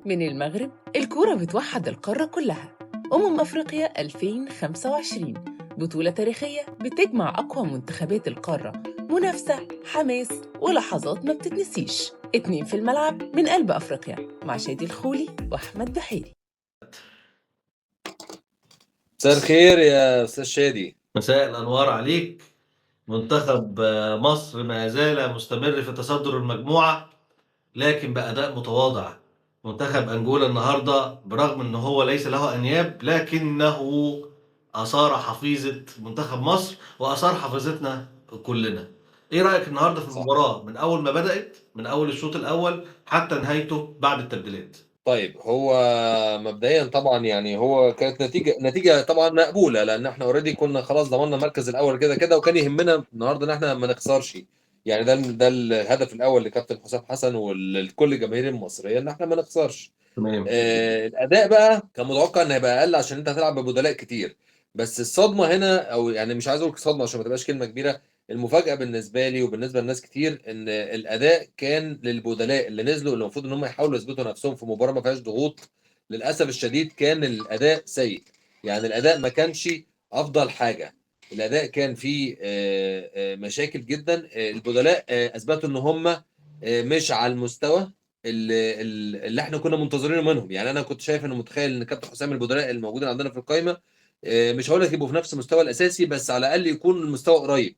من المغرب الكورة بتوحد القارة كلها. أفريقيا 2025 بطولة تاريخية بتجمع أقوى منتخبات القارة، منافسة، حماس، ولحظات ما بتتنسيش. 2 في الملعب من قلب أفريقيا مع شادي الخولي وأحمد بحيري. مساء الخير يا أستاذ شادي. مساء الأنوار عليك. منتخب مصر ما زال مستمر في تصدر المجموعة، لكن بأداء متواضع. منتخب أنجولا النهاردة برغم أنه هو ليس له أنياب، لكنه أثار حفيظة منتخب مصر وأثار حفيظتنا كلنا. إيه رأيك النهاردة في المباراة من أول ما بدأت، من أول الشوط الأول حتى نهايته بعد التبديلات؟ طيب، هو مبدئيا طبعا يعني هو كانت نتيجة طبعا مقبولة، لأن احنا already كنا خلاص ضمننا المركز الأول كده كده، وكان يهمنا النهارده إن احنا ما نخسرش. يعني ده الهدف الأول لكابتن حسام حسن ولكل الجماهير المصرية، إن احنا ما نخسرش. تمام. الأداء بقى كان متوقع إن هيبقى أقل عشان أنت هتلعب ببدلاء كتير، بس الصدمة هنا، أو يعني مش عايز أقول صدمة عشان ما تبقاش كلمة كبيرة، المفاجأة بالنسبة لي وبالنسبة لناس كتير إن الأداء كان للبدلاء اللي نزلوا، اللي المفروض إن هم يحاولوا يثبتوا نفسهم في مباراة ما فيهاش ضغوط، للأسف الشديد كان الأداء سيء. يعني الأداء ما كانش أفضل حاجة، الأداء كان فيه مشاكل جدا. البدلاء أثبتوا إن هم مش على المستوى اللي احنا كنا منتظرينه منهم. يعني أنا كنت شايف إنه متخيل إن كابتن حسام البدلاء الموجودين عندنا في القايمة، مش هقول لك يبقوا في نفس المستوى الأساسي، بس على الأقل يكون المستوى قريب.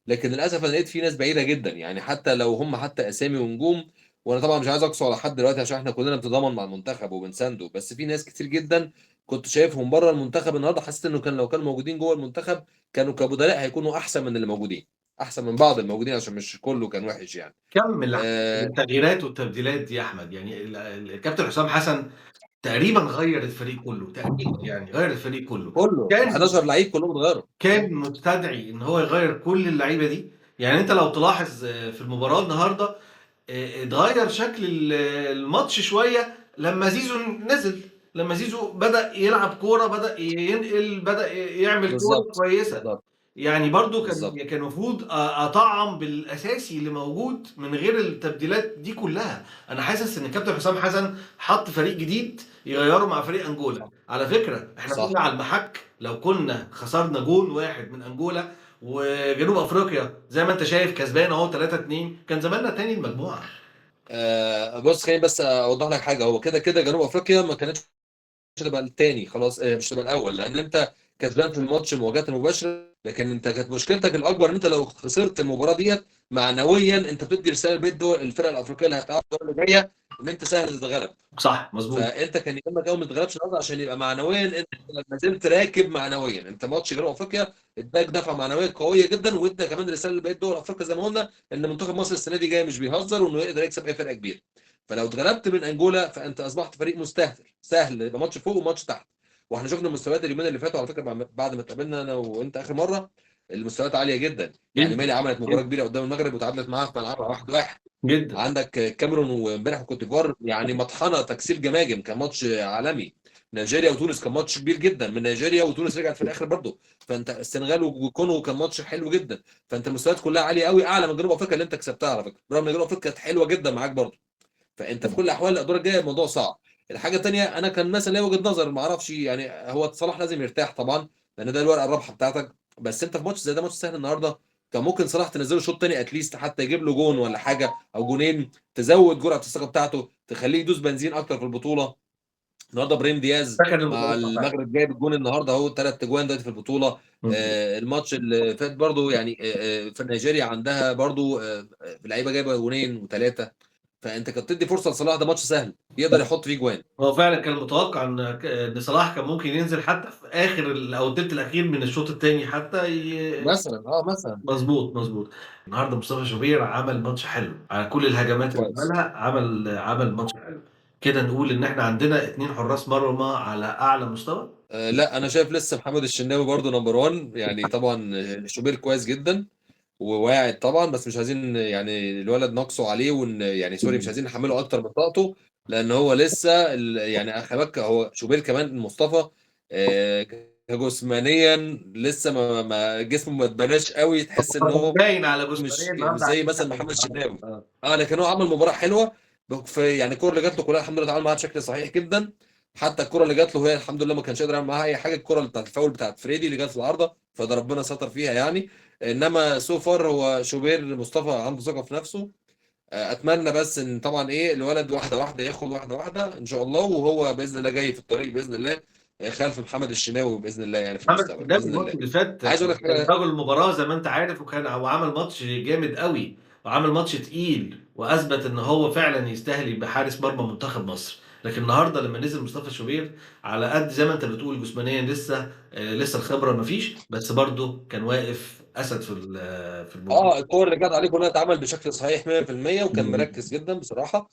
لكن للاسف انا لقيت في ناس بعيدة جدا، يعني حتى لو هم حتى اسامي ونجوم، وانا طبعا مش عايز اقصوا على حد دلوقتي عشان احنا كلنا بنتضامن مع المنتخب وبنسانده، بس في ناس كتير جدا كنت شايفهم بره المنتخب النهارده، حسيت انه كان لو كانوا موجودين جوه المنتخب كانوا كبدلاء هيكونوا احسن من اللي موجودين، احسن من بعض الموجودين، عشان مش كله كان وحش. يعني كمل التغييرات والتبديلات دي يا احمد. يعني الكابتن حسام حسن تقريبا غير الفريق كله، تقريبا يعني غير الفريق كله، كان 11 لعيب كلهم اتغيروا. كان مستدعي ان هو يغير كل اللعيبة دي. يعني انت لو تلاحظ في المباراة النهارده اتغير شكل الماتش شوية لما زيزو نزل، لما زيزو بدا يلعب كورة، بدا ينقل، بدا يعمل كورة كويسة. بالزبط. يعني برضو كان المفروض اطعم بالاساسي اللي موجود من غير التبديلات دي كلها. انا حاسس ان الكابتن حسام حسن حط فريق جديد يغيره مع فريق انجولا. على فكرة احنا كنا على المحك، لو كنا خسرنا جون واحد من انجولا وجنوب افريقيا زي ما انت شايف كسبان اهو 3-2، كان زماننا تاني المجموعة. بص، خليني بس اوضح لك حاجة. هو كده كده جنوب افريقيا ما كانتش تبقى الثاني، خلاص مش تبقى الاول، لان انت كسبان في الماتش المواجهات المباشرة. لكن انت كانت مشكلتك الاكبر ان انت لو خسرت المباراة ديت معنويا انت بتدي رسالة لبيت دول الفرق الافريقية اللي هتلعب الدور اللي جاية ان انت سهل تتغلب. صح، مظبوط. فانت كان يهمك قوي ما تتغلبش النهارده عشان يبقى معنويا انت ما زلت راكب معنويا. انت ماتش جنوب افريقيا اداك دفعه معنوية قوية جدا، وادى كمان رسالة لبقية دول افريقيا زي ما قلنا ان منتخب مصر السنة دي جاي مش بيهزر، وانه يقدر يكسب اي فرقه كبيرة. فلو اتغلبت من انجولا فانت اصبحت فريق مستهتر، سهل يبقى ماتش فوق وماتش تحت. واحنا شفنا المستويات اليومين اللي فاتوا على فكرة، بعد ما اتقابلنا انا وانت اخر مرة، المستويات عالية جدا. يعني مالي عملت مباراة كبيرة قدام المغرب وتعادلت معاها في ملعبها 1-1 جدا. عندك الكاميرون وامبارح وكوت ديفوار، يعني مطحنه تكسير جماجم، كان ماتش عالمي. نيجيريا وتونس كان ماتش كبير جدا من نيجيريا، وتونس رجعت في الاخر برضه. فانت السنغال وكونغو كان ماتش حلو جدا. فانت المستويات كلها عالية قوي، اعلى من جنوب افريقيا اللي انت كسبتها على فكرة، برغم ان جنوب افريقيا كانت حلوة جدا معاك برضه. فانت في كل الاحوال الادوار الجاية الموضوع صعب. الحاجة الثانية، انا كان مثلا ليا وجهه نظر، ما اعرفش، يعني هو صلاح لازم يرتاح طبعا لان ده الورقة الرابحة بتاعتك، بس انت في ماتش زي ده، ماتش سهل النهارده، كان ممكن صلاح تنزله شوط ثاني at least حتى يجيب له جون ولا حاجة او جونين، تزود جرعة الثقة بتاعته، تخليه يدوس بنزين اكتر في البطولة. النهارده ابراهيم دياز مع المغرب جايب الجون النهارده اهو، 3 اجوان دلوقتي في البطولة. الماتش اللي فات برضو يعني في نيجيريا عندها برضو لعيبة جايبه جونين و3، فانت كنت تدي فرصة لصلاح، ده ماتش سهل يقدر يحط فيه جوان. هو فعلا كان متوقع ان صلاح كان ممكن ينزل حتى في اخر او الثلث الاخير من الشوط الثاني حتى مثلا مثلا. مظبوط. النهارده مصطفى شوبير عمل ماتش حلو على كل الهجمات اللي عملها، عمل ماتش حلو. كده نقول ان احنا عندنا 2 حراس مرمى على اعلى مستوى. لا، انا شايف لسه محمد الشناوي برضو number 1. يعني طبعا شوبير كويس جدا وواعد طبعا، بس مش عايزين يعني الولد ناقصه عليه، ون يعني sorry مش عايزين نحمله اكتر من طاقته، لان هو لسه يعني اخبك. هو شوبير كمان مصطفى جسمانيا لسه ما جسمه ما اتبناش قوي، تحس ان هو باين على جسمانيا مش زي مثلا محمد الشناوي. لكن هو عمل مباراة حلوة. في يعني الكورة اللي جات له كلها الحمد لله اتعامل معاها بشكل صحيح جدا. حتى الكره اللي جات له هي الحمد لله ما كانش قادر يعمل معاها اي حاجة، الكره اللي بتاعت الفاول بتاعت فريدي اللي جت في العارضة، فده ربنا ستر فيها يعني. انما so far هو شوبير مصطفى عنده ثقة في نفسه. اتمنى بس ان طبعا ايه الولد واحدة واحدة ياخد واحدة واحدة ان شاء الله، وهو باذن الله جاي في الطريق باذن الله، خلف محمد الشناوي باذن الله يعني في محمد المستقبل الشناوي باذن الماتش الله. اللي فات عايز اقول لك كان حاجة، رجل المباراة زي ما انت عارف، وكان هو عمل ماتش جامد قوي وعمل ماتش تقيل، واثبت ان هو فعلا يستاهل يبقى حارس مرمى منتخب مصر. لكن النهارده لما نزل مصطفى شوبير، على قد زي ما انت بتقول جسمانيا لسه لسه الخبرة مفيش، بس برضه كان واقف اسد في في المباراة. الكور اللي جت عليه كلها اتعمل بشكل صحيح 100%، وكان مركز جدا بصراحة.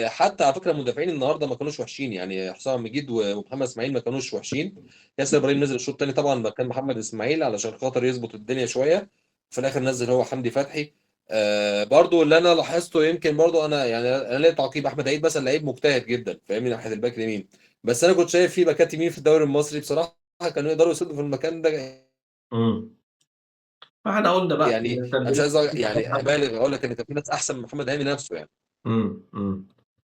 حتى على فكرة المدافعين النهارده ما كانوش وحشين يعني، حسام مجيد ومحمد اسماعيل ما كانوش وحشين. ياسر ابراهيم نزل الشوط الثاني طبعا مكان محمد اسماعيل علشان خاطر يظبط الدنيا شوية، في الاخر نزل هو حمدي فتحي. برضو اللي انا لاحظته، يمكن برضو انا يعني انا ليا تعقيب، احمد عيد مثلا لعيب مجتهد جدا فاهمني ناحية الباك اليمين، بس انا كنت شايف في باكات يمين في الدوري المصري بصراحة كانوا يقدروا يسدوا في المكان ده. ما احنا قلنا بقى يعني انا مش عايز يعني ابالغ اقول لك ان كان في ناس احسن من محمد هاني نفسه يعني.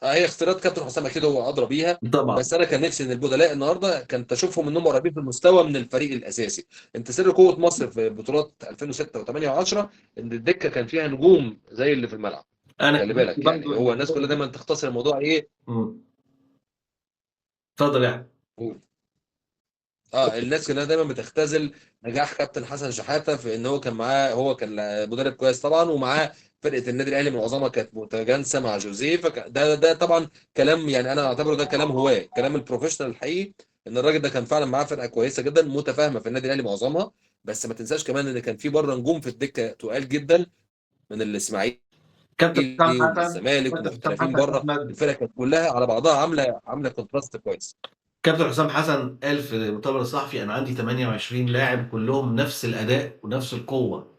هي اختيارات كابتن حسام اكيد هو ادرى بيها طبعا، بس انا كان نفسي ان البدلاء النهارده كان تشوفهم انهم قريبين في المستوى من الفريق الاساسي. انت سر قوة مصر في بطولات 2006 و8 و10 ان الدكة كان فيها نجوم زي اللي في الملعب. انا خلي بالك يعني، هو الناس كلها دايما تختصر الموضوع ايه. اتفضل يا احمد. الناس كلها دايما بتختزل نجاح كابتن حسن شحاته في ان هو كان معاه، هو كان مدرب كويس طبعا، ومعاه فرقه النادي الاهلي معظمها كانت متجانسة مع جوزيه، ده طبعا كلام يعني انا اعتبره ده كلام هواه، كلام ال professional الحقيقي، ان الراجل ده كان فعلا معاه فرقه كويسة جدا متفاهمه في النادي الاهلي معظمها. بس ما تنساش كمان ان كان في بره نجوم في الدكة تقال جدا من الاسماعيلي كابتن حسام ومن حسن، الزمالك كابتن حسام ومحترفين حسن بره، أحمد. الفرقة كانت كلها على بعضها عامله contrast كويس. كابتن حسام حسن قال في المؤتمر الصحفي انا عندي 28 لاعب كلهم نفس الاداء ونفس القوة،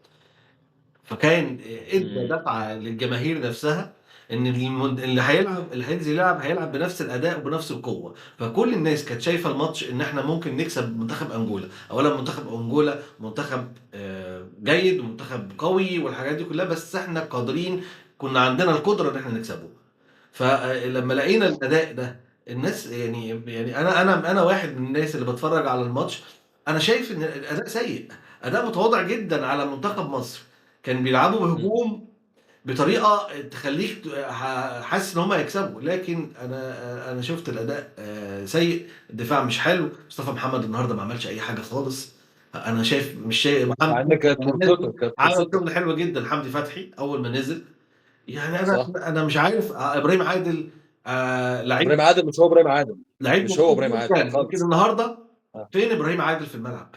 فكان ادى دفعه للجماهير نفسها ان اللي هيلعب، اللي هينزل يلعب هيلعب بنفس الاداء وبنفس القوة. فكل الناس كانت شايفه الماتش ان احنا ممكن نكسب منتخب انجولا. اولا منتخب انجولا منتخب جيد ومنتخب قوي والحاجات دي كلها، بس احنا قادرين، كنا عندنا القدرة ان احنا نكسبه. فلما لقينا الاداء ده الناس يعني انا واحد من الناس اللي بتفرج على الماتش، انا شايف ان الاداء سيء، اداء متواضع جدا على منتخب مصر. كان بيلعبوا بهجوم بطريقة تخليك حاسس ان هم هيكسبوا، لكن انا شفت الاداء سيء، الدفاع مش حلو. مصطفى محمد النهارده ما عملش اي حاجة خالص، انا شايف مش شايف. محمد عندك كانت فرصته، كانت عمل فرصته. شغل حلو جدا حمدي فتحي اول ما نزل. يعني انا مش عارف، ابراهيم عادل، لعيب ابراهيم عادل مش هو ابراهيم عادل، لعيب مش هو ابراهيم عادل جداً. خالص. لكن النهارده فين ابراهيم عادل في الملعب؟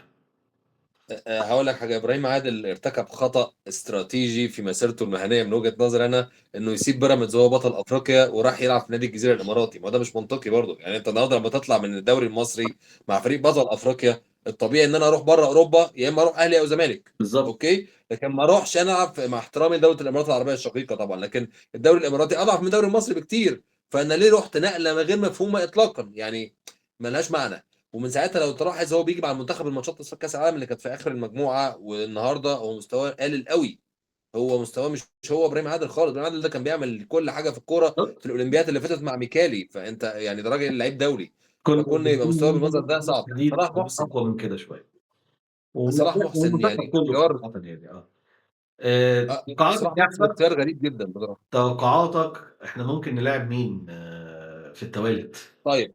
هقول لك حاجة، ابراهيم عادل ارتكب خطا استراتيجي في مسيرته المهنية من وجهه نظري انا، انه يسيب بيراميدز وهو بطل افريقيا وراح يلعب في نادي الجزيرة الاماراتي. ما ده مش منطقي برضه يعني. انت النهارده لما تطلع من الدوري المصري مع فريق بطل افريقيا، الطبيعي ان انا اروح بره اوروبا، يا اما اروح اهلي او زمالك. okay، لكن ما اروحش انا العب مع احترامي لدولة الامارات العربية الشقيقة طبعا، لكن الدوري الاماراتي اضعف من الدوري المصري بكتير. فانا ليه رحت نقله غير مفهومه اطلاقا يعني، ملهاش معنى. ومن ساعتها لو تلاحظ هو بيجي مع المنتخب الماتشات تصفيات كاس العالم اللي كانت في اخر المجموعة، والنهارده هو مستواه قلل قوي. هو مستواه مش هو ابراهيم عادل خالص. ابراهيم عادل ده كان بيعمل كل حاجة في الكورة في الاولمبياد اللي فاتت مع ميكالي، فانت يعني ده راجل لعيب دولي، فكون يبقى مستواه بالمنظر ده صعب. صلاح محسن اقوى من كده شوية. صلاح محسن والمنتخب يعني كله اختيار، صراحة يعني، توقعاتك صلاح يا محسن أحمد؟ اختيار غريب جدا بصراحة. توقعاتك احنا ممكن نلاعب مين في التوالت؟ طيب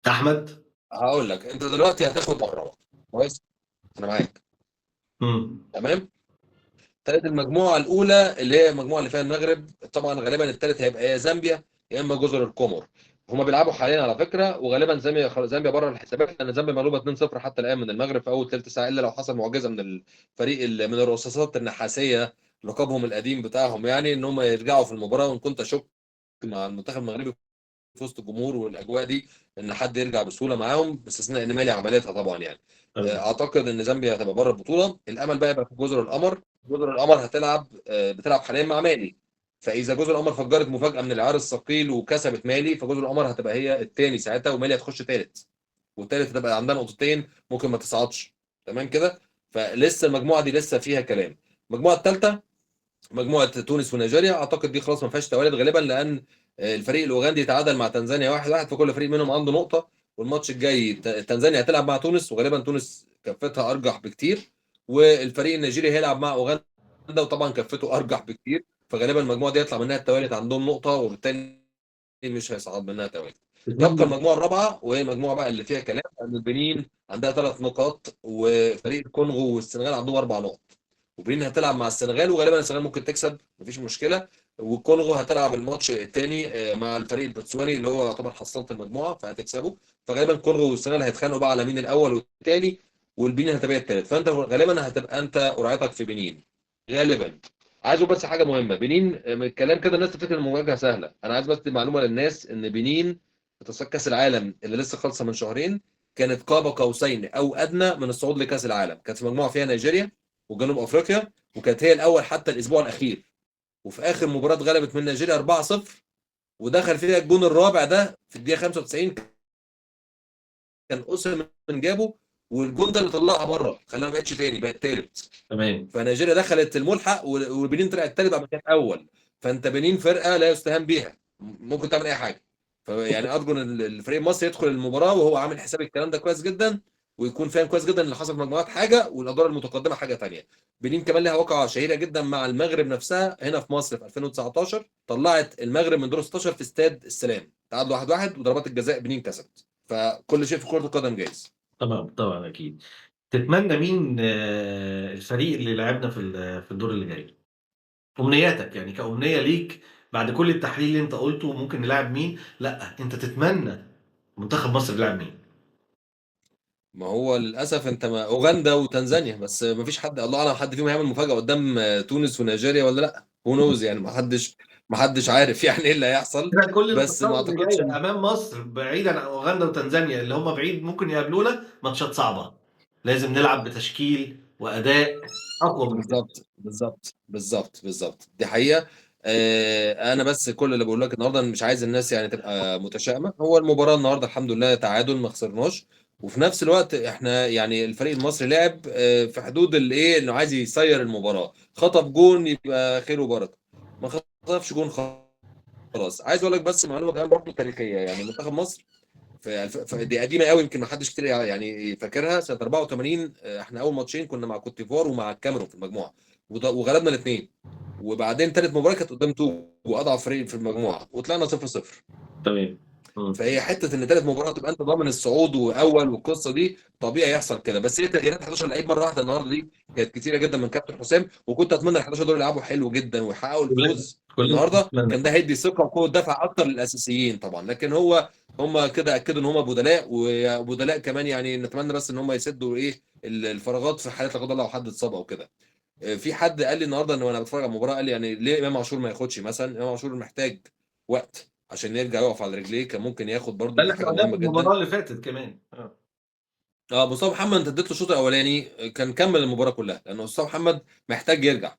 احمد هقول لك، انت دلوقتي هتاخد الرابع كويس، انا معاك. تمام. تالت المجموعة الاولى اللي هي المجموعة اللي فيها المغرب، طبعا غالبا التالت هيبقى يا زامبيا يا اما جزر القمر. هما بيلعبوا حاليا على فكرة، وغالبا زامبيا بره الحسابات، لان زامبيا مغلوبه 2-0 حتى الان من المغرب في اول ثلث ساعة، الا لو حصل معجزه من الفريق من الرصاصات النحاسيه لقبهم القديم بتاعهم، يعني ان هم يرجعوا في المباراة. وان كنت اشك مع المنتخب المغربي في وسط الجمهور والاجواء دي ان حد يرجع بسهولة معاهم، باستثناء ان مالي عملتها طبعا يعني. اعتقد ان زامبيا هتبقى بره البطولة. الامل بقى يبقى في جزر القمر. جزر القمر بتلعب حاليا مع مالي، فاذا جزر القمر فجرت مفاجاة من العيار الثقيل وكسبت مالي، فجزر القمر هتبقى هي الثاني ساعتها، ومالي هتخش ثالث، والثالث هتبقى عندها نقطتين ممكن ما تصعدش. تمام كده. فلسه المجموعة دي لسه فيها كلام. المجموعة الثالثة مجموعة تونس ونيجيريا، اعتقد دي خلاص ما فيهاش توالد غالبا، لان الفريق الاوغندي تعادل مع تنزانيا 1-1، فكل فريق منهم عنده نقطة، والماتش الجاي تنزانيا هتلعب مع تونس، وغالبا تونس كفتها ارجح بكتير، والفريق النيجيري هيلعب مع اوغندا وطبعا كفته ارجح بكتير، فغالبا المجموعة دي يطلع منها التوالد عندهم نقطة، وبالتالي مش هيصعد منها توالد. يبقى المجموعة الرابعة وهي المجموعة بقى اللي فيها كلام، ان البنين عندها 3 نقاط، وفريق الكونغو والسنغال عندهم 4 نقط، وبنين هتلعب مع السنغال وغالبا السنغال ممكن تكسب مفيش مشكلة، والكونغو هتلعب الماتش الثاني مع الفريق البوتسواني اللي هو طبعا حصلت المجموعة فهتكسبه، فغالبا الكونغو والسنغال هيتخانقوا بقى على مين الاول والثاني، والبنين هتبقى الثالث، فانت غالبا هتبقى انت قرعتك في بنين غالبا. عايز بس حاجة مهمة، بنين من الكلام كده الناس تفتكر المواجهة سهلة، انا عايز بس معلومة للناس ان بنين في تصفيات كاس العالم اللي لسه خالصة من شهرين كانت قاب قوسين او ادنى من الصعود لكاس العالم، كانت في مجموعة فيها نيجيريا وجنوب افريقيا، وكانت هي الاول حتى الاسبوع الاخير، وفي اخر مباراة غلبت من نيجيريا 4-0، ودخل فيها الجون الرابع ده في الدقيقة 95 كان اسامة من جابه، والجون ده اللي طلعها بره خلاها ما بقتش تاني، بقت تالت. تمام. فنيجيريا دخلت الملحق وبنين طلعت التالت بعد ما كانت اول، فانت بنين فرقه لا يستهان بيها، ممكن تعمل اي حاجة. فيعني ارجو ان الفريق المصري يدخل المباراة وهو عامل حساب الكلام ده كويس جدا، ويكون فاهم كويس جدا اللي حصل في مجموعات حاجة والادوار المتقدمة حاجة ثانية. بنين كمان لها واقعه شهيرة جدا مع المغرب نفسها هنا في مصر في 2019، طلعت المغرب من دور 16 في استاد السلام، تعادلوا 1-1 وضربات الجزاء بنين كسبت. فكل شيء في كره القدم جايز. طبعا طبعا اكيد. تتمنى مين الفريق اللي لعبنا في الدور اللي جاي؟ امنياتك يعني كأمنية ليك بعد كل التحليل اللي انت قلته، ممكن نلعب مين؟ لا انت تتمنى منتخب مصر يلعب مين؟ ما هو للاسف انت ما اوغندا وتنزانيا، بس ما فيش حد الله اعلم حد فيهم هيعمل مفاجاة قدام تونس ونيجيريا ولا لا، who knows يعني، ما حدش عارف يعني ايه اللي هيحصل. كل بس ما اعتقدش امام مصر بعيدا عن اوغندا وتنزانيا اللي هم بعيد ممكن يقابلونا ماتشات صعبة، لازم نلعب بتشكيل واداء اقوى من كده. بالظبط بالظبط بالظبط بالظبط، دي حقيقة. انا بس كل اللي بقول لك النهارده مش عايز الناس يعني تبقى متشائمه، هو المباراة النهارده الحمد لله تعادل ما خسرناش، وفي نفس الوقت احنا يعني الفريق المصري لعب في حدود الايه انه عايز يسير المباراة، خطف جون يبقى خير وبركة، ما خطفش جون خلاص. عايز اقول لك بس معلومة كمان برضه تاريخية، يعني منتخب مصر في دي قديمة قوي يمكن ما حدش كتير يعني فاكرها، سنة 84 احنا اول ماتشين كنا مع كوت ديفوار ومع الكاميرون في المجموعة وغلبنا الاثنين، وبعدين ثالث مباراة كانت قدام توجو واضعف فريق في المجموعة وطلعنا 0-0. تمام. فهي حتة ان ثالث مباراة تبقى انت ضامن الصعود واول والقصه دي طبيعي يحصل كده، بس هي تغييرات 11 لعيب مرة واحدة النهارده دي كانت كتيرة جدا من كابتن حسام، وكنت اتمنى ال 11 دول يلعبوا حلو جدا ويحققوا الفوز النهارده، كان ده هيدي ثقة وقوه دفع اكتر للاساسيين طبعا، لكن هو هم كده اكدوا ان هم بدلاء، وبدلاء كمان يعني نتمنى بس ان هم يسدوا ايه الفراغات في حاله لا قدر الله لو حد اتصاب او كده. في حد قال لي النهارده ان وانا بتفرج على المباراة قال لي يعني ليه امام عاشور ما ياخدش مثلا، امام عاشور محتاج وقت عشان يرجع يقف على رجليه، كان ممكن ياخد برضه، دي حاجة مهمة جدا. المباراة اللي فاتت كمان مصطفى محمد انت اديت له الشوط الاولاني كان كمل المباراة كلها، لان مصطفى محمد محتاج يرجع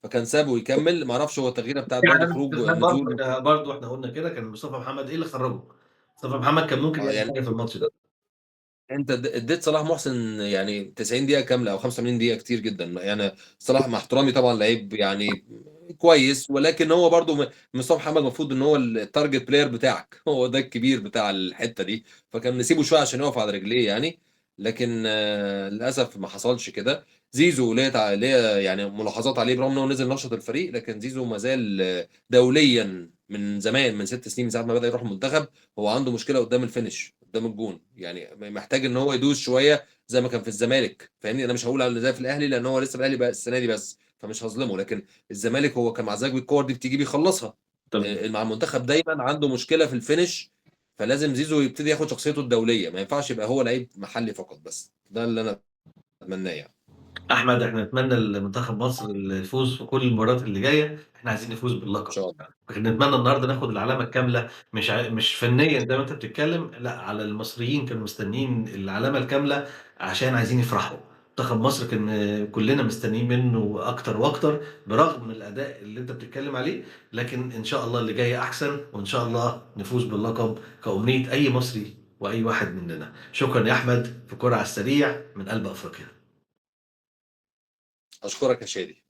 فكان سابه يكمل، ما اعرفش هو التغييره بتاعت يعني برضه خروج نزول برضه احنا قلنا كده، كان مصطفى محمد ايه اللي خرجه؟ مصطفى محمد كان ممكن يعمل يعني حاجة في الماتش ده. انت اديت صلاح محسن يعني 90 دقيقة كاملة او 85 دقيقة كتير جدا، يعني صلاح مع احترامي طبعا لعيب يعني كويس، ولكن هو برضو مصطفى محمد المفروض ان هو ال target player بتاعك، هو ده الكبير بتاع الحتة دي، فكان نسيبه شوية عشان يقف على رجليه يعني، لكن للاسف ما حصلش كده. زيزو ليه يعني ملاحظات عليه برغم ان هو نزل نشط الفريق، لكن زيزو ما زال دوليا من زمان، من 6 سنين من ساعة ما بدا يروح المنتخب هو عنده مشكلة قدام ال finish قدام الجون، يعني محتاج ان هو يدوس شوية زي ما كان في الزمالك، فاهمني؟ انا مش هقول على زي في الاهلي لان هو لسه الاهلي بقى السنة دي بس، فمش هظلمه، لكن الزمالك هو كان مع الزمالك بالكور دي بتيجي بيخلصها. مع المنتخب دايما عنده مشكلة في ال finish، فلازم زيزو يبتدي ياخد شخصيته الدولية، ما ينفعش يبقى هو لعيب محلي فقط، بس ده اللي انا اتمناه يعني. احمد احنا نتمنى لمنتخب مصر الفوز في كل المباريات اللي جاية، احنا عايزين نفوز باللقب ان شاء الله. نتمنى النهارده ناخد العلامة الكاملة، مش فنيا زي ما انت بتتكلم، لا على المصريين كانوا مستنيين العلامة الكاملة عشان عايزين يفرحوا. منتخب مصر كان كلنا مستنيين منه اكتر واكتر برغم الاداء اللي انت بتتكلم عليه، لكن ان شاء الله اللي جاي احسن، وان شاء الله نفوز باللقب كأمنية اي مصري واي واحد مننا. شكرا يا احمد في كرة على السريع من قلب افريقيا. اشكرك يا شادي.